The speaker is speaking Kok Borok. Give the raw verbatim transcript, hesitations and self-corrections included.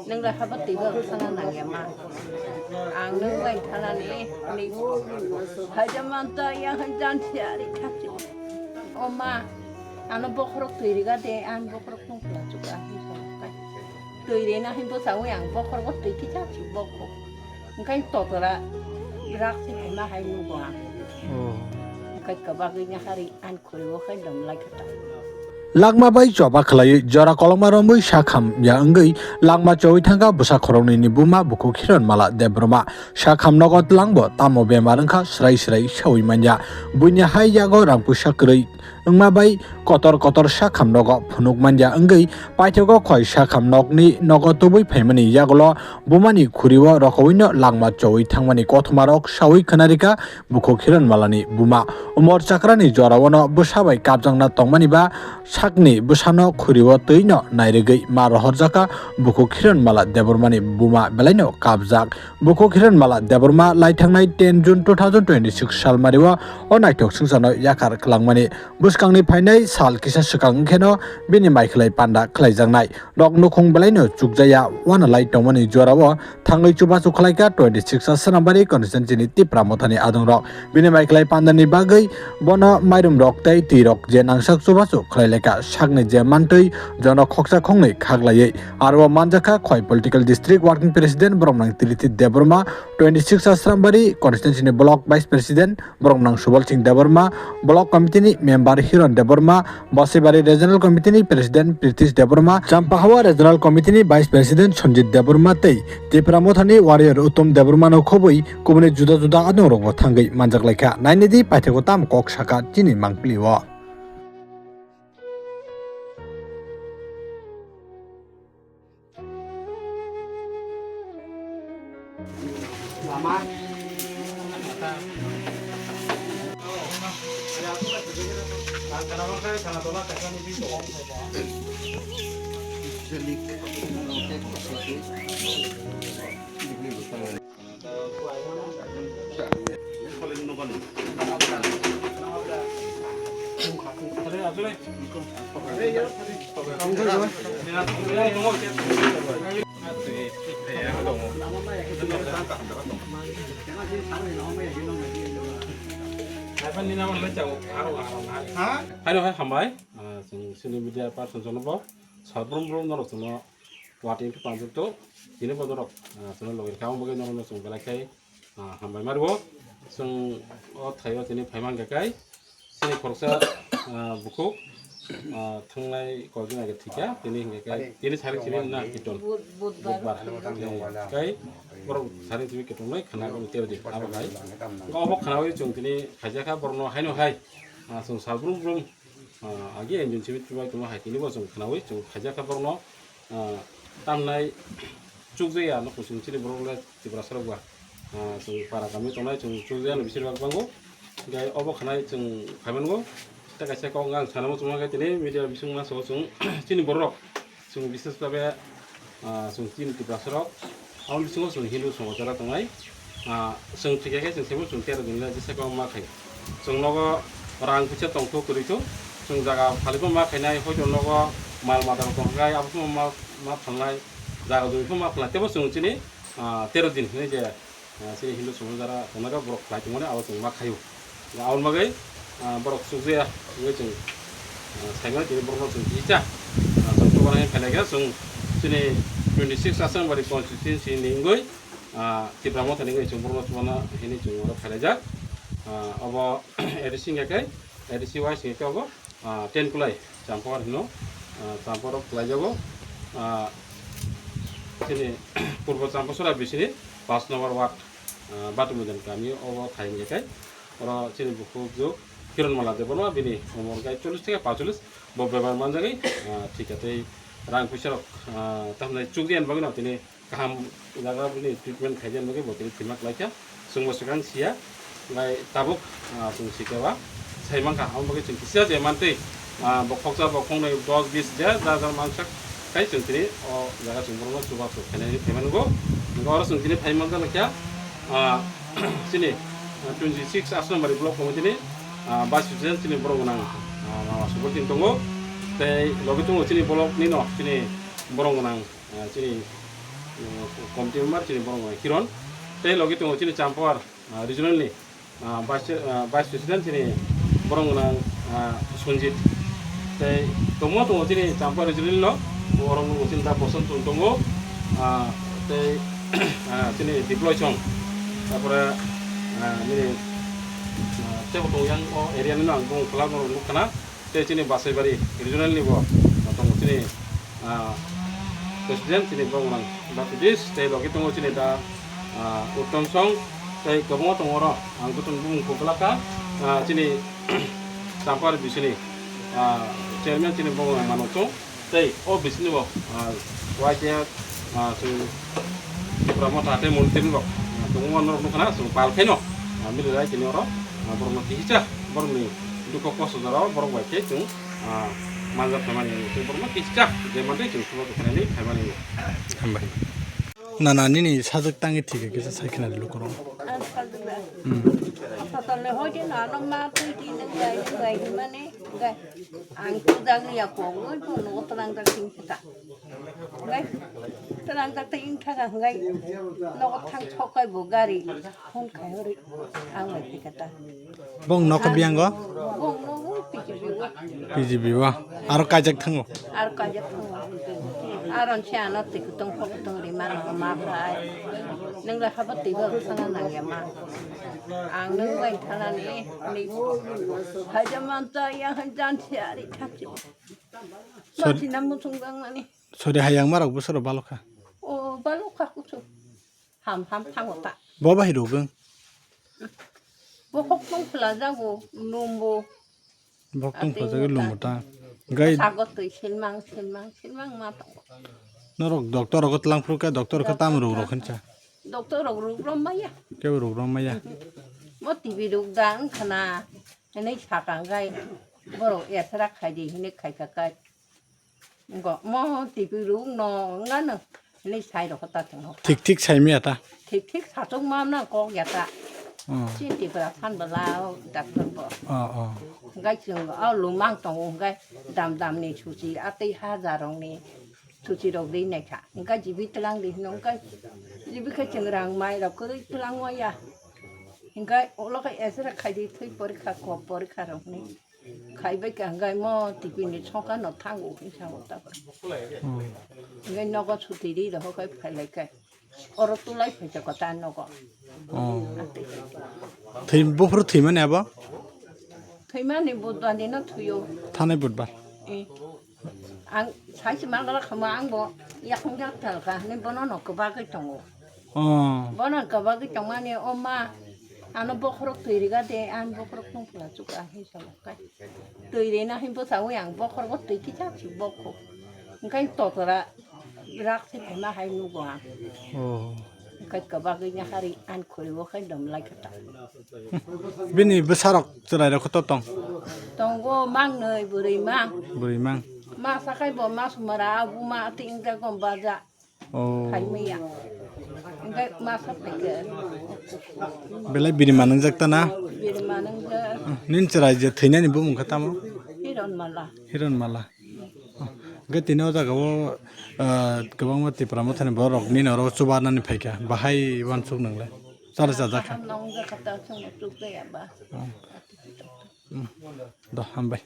Nwng le habo twibo wng thana nangya ma. Ang nwng bai thanani ni haida manta ya jan thiari thakchi. O ma, ano bokhorok twi riga de, ang bokhorok tong pla chukha hi tong kai. Twi rina hi bo sawi ang bokhorok twi kicha chu bokhorok. Engkai totora rak si phaima hai nugo ang. Oh. Engkai kabagwi nya hari ang khuribo khai dom lai kha ta. Langma bai choba khlaiwi jora kolokma romwi sak ham ya wngwi langma chowi thangkha bwsa khoroknwi ni buma bukhuk Hiron Mala Debbarma. Sak ham nogo twlangbo tamo bemar wngkha, srai srai sawi manya. Buini hai yago rang puisa kwrwi wngma bai kotor kotor sak ham nogo phunuk manya wngwi paithago khoi sak ham nokni nogo tubui phaimani yagulo bumani khuriwo rokowino langma chowi thangmani kothoma rok sawi khwnarikha. Bukhuk Hiron Malani buma. Umor chakrani joraono bwsa bai kapjakna tongmani ba sakni bwsano khuriwo twino nairigwi ma rohorjakha bukhuk Hiron Mala Debbarmani buma belaino kapjak. Bukhuk Hiron Mala Debbarma laithangnai ten June two thousand twenty-six salmario o naithok swngcharno yakhar kwlangmani. Bwskangni phainai sal kisa swkang wngkheno bini maikhlai panda khlaijaknai. Rok nukhung belaino chukjaya wanalai tongmani jorao thangwi chubachu khlaikha twenty-six a Swnambari constituency ni Tipra Mothani adongrok. Bini maikhlai pandani bagwi bono mairum rok tei twi rok je nangsak chubachu khlailaikha sakni je mantwi jono khoksa khongnwi khaklaiwi. Aro manjakha khoi political district working president Boromnang Tirithi Debbarma, twenty-six a Swnambari constituency ni block vice president Boromnang Subal Singh Debbarma, block committee ni member Hiron Debbarma, Basibari Regional Committee ni President Pritish Debbarma, Champahawa Regional Committee ni Vice President Sanjit Debbarma tei Tipra Mothani Warrior Uttom Debbarma no khobwi kubuni juda juda adongrokbo thangwi manjaklaikha. Nainidi paithakgo tamo kok sakha chini mangpili o. Haino hai hambai, ah, chwng chini media person jono bo sabrum brum norok chwngno watwi wngkhe panjak to, tini bo norok, ah, chwngno logi rwkha, omo bagwi norokno chwng belai khai, ah, hambai mario. Chwng o thaio tini phai mankha khai, chini khoroksa, ah, bukhuk, ah, thangnai kok din age thwikha, tini hinkhe khai, tini sarik sini na kiton. Budbar. Khai borok sarik sini kiton noi khana ko tero di abo khai. Obo khana wi chwng tini khaijak kha borokno haino hai, ah, chwng sabrum brum, ah, agi engine simi chubai tongma hai tini bo chwng khnaui chwng khaijak kha borokno, ah, tamnai chukjaya no kusung chini borok le Tiprasa rok ba, ah, chwng para kami tongnai chwng chukjaya no bisir bak bango. Hinkhe obo khnai chwng phaimango tei kaisa kok ang sanamo chwngma khe tini media bising ma so chwng chini borok rok chwng bises babe, ah, chwng chini Tiprasa rok. Aboni bisingo chwng Hindu somochara tongnai. Ah, chwng thwikha khe chwng sebo chwng tero din le jesa kwbangma khai. Chwng nogo rang puisa tongtho kwrwitho. Chwng jaga phalibo ma khainai, hoito nogo mal mata rok tongkha khai, abo phano ma, ma phalnai, jaga jumi phano ma phalnai. Tebo chwng chini, ah, tero din hinwi je, ah, chini Hindu somochara tongnai rok borok khlai tongmani abo chwng ma khaio. Aboni bagwi, ah, borok chukjaya wngwi chwng, ah, saimano tini borokno chwng kisa, ah, chwng chubanani phailai khe chwng chini twenty six Asambari constituency ni wngwi, ah, Tipra Mothani wngwi chwng borokno chubana hinwi chwng oro phailaijak. Ah, obo A D C wngya khe, A D C wise wngya khe obo, ah, ten Kulai Champahar hino, ah, Champahar rok khlaijago. Ah, chini Purbo Champasora bisini pash number ward, ah, Batumidan kami obo thai wngya khe. Oro chini bukhuk juk Kiran Mala Debbarma bini umor kai chollish theke paanchchollish bo bemar manjagwi, ah, thika tei rang puisa rok, ah, tamni chukjani bagwi no tini kaham jaga bini treatment khaijani bagwi bo tini thwima klaikha. Chwngbo swkang siya, bai tabuk, ah, chwng sikha ba sai mankha, abo bagwi chwng kisa je mantwi, ah, bo khoksa bo khongnwi dos bis je jar jar mansak khai chwng tini o jaga chwng borokno chubachu khainani thaimango. Oro chwng tini phai manja laikha, ah, chini, ah, twenty six Asnambari block committee ni, ah, vice president chini borok gwnang, ah, mama Subol Singh tongo. Tei logi tongo chini block ni no chini borok gwnang, ah, chini uh, committee member chini borok Hiron. Tei logi tongo chini Champawar, uh, regional ni, uh, vice, uh, vice president chini borok gwnang, uh, Sanjit. Tei tongmo tongo chini Champawar regional no, borok no chini da Bosant chwng tongo, uh, tei, uh, chini Diploy chwng. Tapore, uh, nini, uh, tebo tong yang o area ni no ang bung kwlak no nuk khna. Tei chini Basaibari regional ni bo tongo chini, ah, president chini borok gwnang Baptist tei logi tongo chini da, ah, Uttom Song tei kwbangma tongo oro ang joto ni bumung kok glak kha, ah, chini Champar bisini, ah, chairman chini borok gwnang Mano Chung tei o bisini bo, ah, Y T F, ah, chwng Tipra Motha tei Montir rok, ah, kwbangma norok nukha na chwng pal khaino, ah, mili rai tini oro, ah, borok no kisa borok ni dukho kosto jora o borok bai khe chwng ah, manjak phaimani, tei borokno kisa je mantwi chwng subo khainani phaimani. Hambai. Na, na, nini sajwk tangwi thik khe kisa sai khna rwdi lukurok. Ang sajwk na. Hmm. Hospital ni hoide na, ano ma twi di nang gai, nang gai himani, gai. Ang tujak ni ya kong, oi, bo nogo tlang jak ting kita. Gai, tlang jak ting thaga, gai. Nogo thang sok kai bo gari. Phone khai hori ang bai thika ta. Bong nokha biyango? Bong nogo P G B o. P G B o. Aro kaijak thango? Aro kaijak thango. Aron se ano twi kutong phok kutong ri mano ma phai. Nang la habo twi bo thana nang ya ma. Ang nang bai thana ni ni. Haja man ta ya han jan se ari thak si. Sor- Sor sinam musung bang mani. Sori hayang marok bosoro balokha. O balokha kuchu. Ham ham thango ta. Bo bahai rogwng. Bo hok tong phla jago, lumbo. Bok tong Ati phla jago mota. Lumbo ta. Gai Sago twi silmang, silmang, silmang ma tongo. Norok doctor rogo tlang phuru khe doctor khe tam rog rok khencha. Doctor rok rug rom maya. Kebo rug rom maya. Mo T V rug da wng khana. Hinwi sakang gai. Borok esra khai di hinwi khai ka kai. Go mo T V rung no wngano hinwi sai rokho ta chwng. Thik thik sai miya ta. Thik thik sachuk ma na kok ya ta. Oh. Chin Tripura phan bala o doctor bo. Oh, oh. Gai chwng o lumang tongo gai dam dam ni suchi atwi hajar rong ni suchi rok ri nai kha. Gai jibi tlang di hino gai jibi khe chwng rang mai rok kwrwi tlang wa ya. Gai ulo khe esra khai di thwi porikha kok porikha rok ni. Khaibai ka hwnkhe mo T V ni songkha no thango hinwi sa o tabuk. Hmm. Hwnkhe nogo suti ri rw khe phailai khe. Oro tulai phaikha kwtal nogo. Oh. Thwi, buphuru thwimani abo? Thwimani budbar ni no thwio. Thanai budbar? Eh. Ang sai se mangala khama ang bo yakung jak tal kha ni bono no kwbagwi tongo. Oh. Bono kwbagwi tongmani o ma ano bokhorok twi riga de, ang bokhorok tong phla chuk a hinwi sa o kai. Twi rina hinwi bwsa wi ang bokhorok twi kisa si bokho. Hwnkhe totora rak se phaima hai nugo ang. Oh. Hwnkhe kwbagwi ni hari ang khuri o khai dom lai kha ta. Bini bwsarok chwrairok kotor tong? Tongo mangnwi bwrwi mang. Bwrwi mang. Ma sakai bo ma sumara abu ma ati inda gom baja. Oh. Khai maya. Hwnkhe ma sakai ke. Belai biri manungjak ta na? Biri manungjak. Nini chwrai je thwinani bumung khe tamo? Hiron mala. Hiron mala. Oh. Hwnkhe tini o jaga o, ah, kwbangma Tipra Mothani borok nini oro chubanani phaikha. Bahai uansuk nwngle? Chale chajak kha. Kaham nang wngjakha ta chwngno chukjaya ba. Hmm. Hmm. Do, hambai.